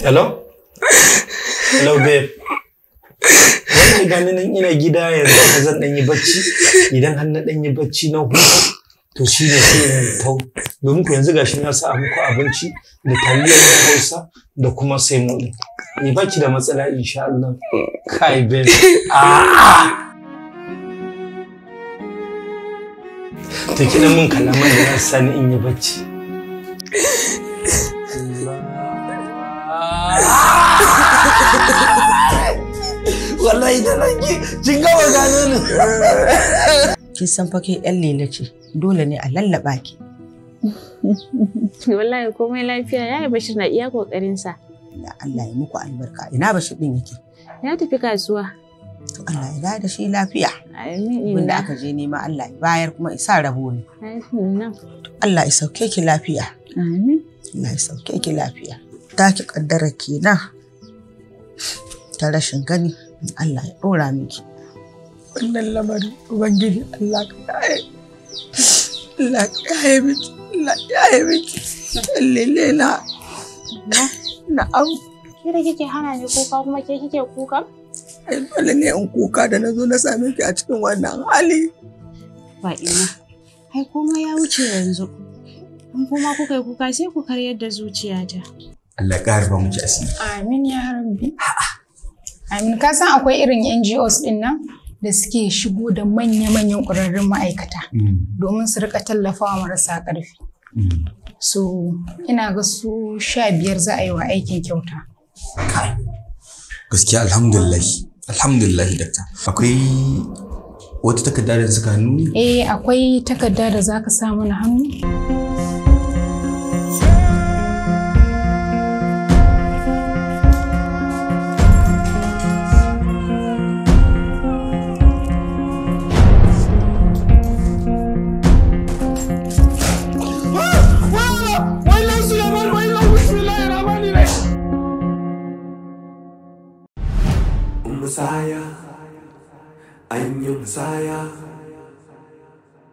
Hello? Hello babe. Wannan gani nan ina gida yanzu haka zan ɗan yi bacci. Idan har na ɗan yi bacci na huta, to shi ne sai in tau. Domin ku yanzu gashi na sa muku abinci da taliyar Hausa da kuma semo ɗin. Ni baki da matsala insha Allah. Kai babe. Ah! To ki ɗan mun kalaman da za su sani in yi bacci. Wallahi da ranki kin gama gano ni. Kin san fa ke yan lela ce, dole ne a lallaba ki. Wallahi komai lafiya, yaya Bashir na iya kokarin sa. Allah ya muku albarka. Ina Bashir din yake? Ya tafi kasuwa. To Allah ya dawo da shi lafiya. Amin. Wanda aka je nema Allah ya bayar kuma isa rabo ne. Amin. Allah ya sauke ki lafiya. Amin. Allah ya sauke ki lafiya. Ta ki kaddara kenan. Ta rashin gani Allah ya dora miki. Wannan lamarin Ubangiji Allah ka yaye. Allah ka yaye miki. Allah ya yaye miki. Lele na. Na'am. Ke da kike hana ni kuka kuma ke kike kuka? Ai dole ne in kuka da na zo na same ki a cikin wannan hali. Ba ina. Ai komai ya wuce yanzu. In kuma kuka yi kuka sai ku karyar da zuciyata. Allah ya ƙara ba miki asiri. Amin ya rabbi. Amin, ka san akwai irin NGOs din nan da suke shigo da manya-manyan ƙwararrun ma'aikata domin su rika tallafawa marasa ƙarfi. So ina ga su 15 za a yi wa aikin kyauta. Gaskiya alhamdulillah. Alhamdulillah dakta. Akwai wata takarda da suka hannu ne? Eh, akwai takarda da za ka sa mana hannu. Musaya, an yi musaya.